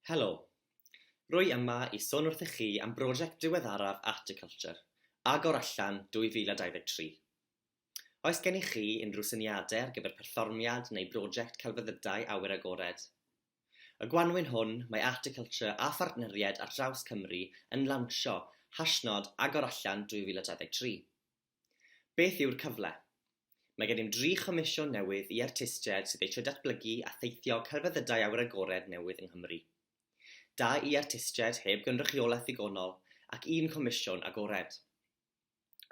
Helo! Rwy yma i sôn wrthych chi am brosiect diweddaraf Articulture, Agor Allan 2023. Oes gennych chi unrhyw syniadau ar gyfer perfformiad neu brosiect celfyddydau awyr agored? Y gwanwyn hwn, mae Articulture a phartneriaid ar draws Cymru yn lawnsio hashnod Agor Allan 2023. Beth yw'r cyfle? Mae gennym dri chomisiwn newydd i artistiaid sydd eisiau datblygu a theithio celfyddydau awyr agored newydd yng Nghymru. Dau i artistiaid heb gynrychiolaeth ddigonol ac un comisiwn agored.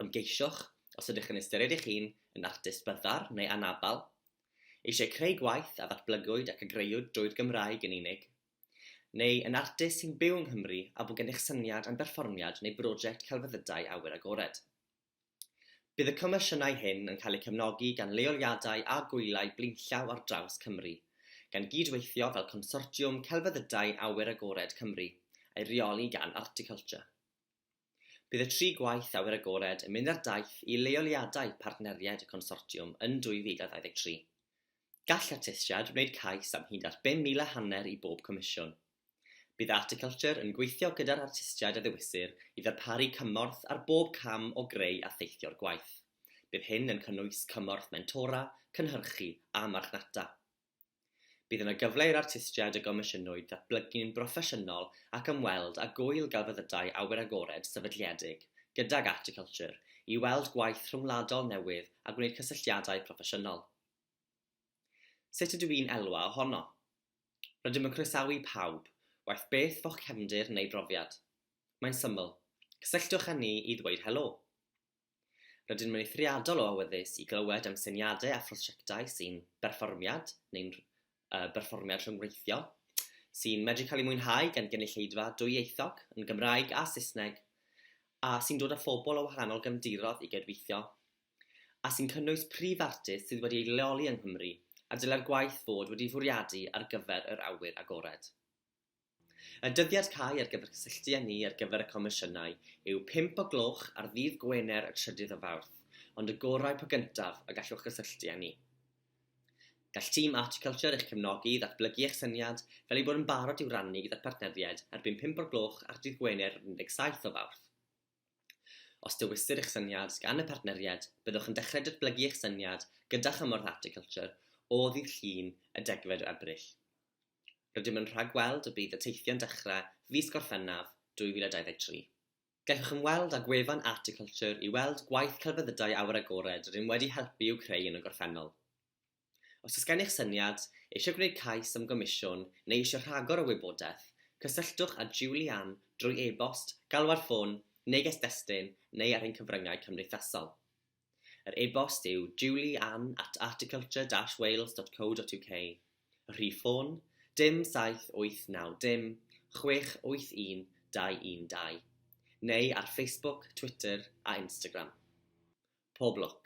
Ymgeisiwch, os ydych yn ystyried eich hun yn artist byddar neu anabl, eisiau creu gwaith a ddatblygwyd ac a grëwyd drwy'r Gymraeg yn unig, neu yn artist sy'n byw yng Nghymru a bod gennych syniad am berfformiad neu brosiect celfyddydau awyr agored. Bydd y comisiynau hyn yn cael eu cefnogi gan leoliadau a gwyliau blaenllaw ar draws Cymru, gan gyd-weithio fel Consortiwm Celfyddydau Awyr Agored Cymru, a'i reoli gan Articulture. Bydd y tri gwaith awyr agored yn mynd ar daith i leoliadau partneriaid y consortiwm yn 2023. Gall artistiaid wneud cais am hyd at 5,000 a hanner i bob comisiwn. Bydd Articulture yn gweithio gyda'r artistiaid a ddewisir i ddarparu cymorth ar bob cam o greu a theithio'r gwaith. Bydd hyn yn cynnwys cymorth mentora, cynhyrchu a marchnata. Bydd yna gyfle i'r artistiaid a gomisiynwyd ddatblygu'n broffesiynol ac ymweld â gŵyl gelfyddydau awyr agored sefydliedig gydag Articulture i weld gwaith rhyngwladol newydd a gwneud cysylltiadau proffesiynol. Sut ydw i'n elwa ohono? Rydym yn croesawu pawb, waeth beth fo'ch cefndir neu brofiad. Mae'n syml, cysylltwch â ni i ddweud helo! Rydym yn eithriadol o awyddus i glywed am syniadau a phrosiectau sy'n berfformiad neu'n berfformiad rhyngweithiol, sy'n medru cael eu mwynhau gan gynulleidfa dwyieithog, yn Gymraeg a Saesneg, a sy'n dod â phobl o wahanol gefndiroedd i gydweithio. a sy'n cynnwys prif artist sydd wedi ei leoli yng Nghymru a dylai'r gwaith fod wedi'i fwriadu ar gyfer yr awyr agored. Y dyddiad cau ar gyfer cysylltu â ni ar gyfer y comisiynau yw pump o gloch ar ddydd Gwener y trydydd o Fawrth, ond y gorau po gyntaf y gallwch gysylltu â ni. Gall tîm Articulture eich cefnogi i ddatblygu eich syniad fel ei bod yn barod i'w rannu gyda'r partneriaid erbyn pump o'r gloch ar dydd Gwener yr 17 o Fawrth. Os dewisir eich syniad gan y partneriaid, byddwch yn dechrau datblygu eich syniad gyda chymorth Articulture o ddydd Llun y degfed o Ebrill. Rydym yn rhagweld y bydd y teithio'n dechrau fis Gorffennaf 2023. Gallwch ymweld â gwefan Articulture i weld gwaith celfyddydau awyr agored rydym wedi helpu i'w creu yn y gorffennol. Os oes gennych syniad, eisiau gwneud cais am gomisiwn neu eisiau rhagor o wybodaeth, cysylltwch â Julie Ann drwy e-bost, galwad ffôn, neges destun neu ar ein cyfryngau cymdeithasol. Yr e-bost yw julieann at articulture-wales.co.uk, y rhif ffôn, dim 7890 dim 681 212, neu ar Facebook, Twitter a Instagram. Pob lwc!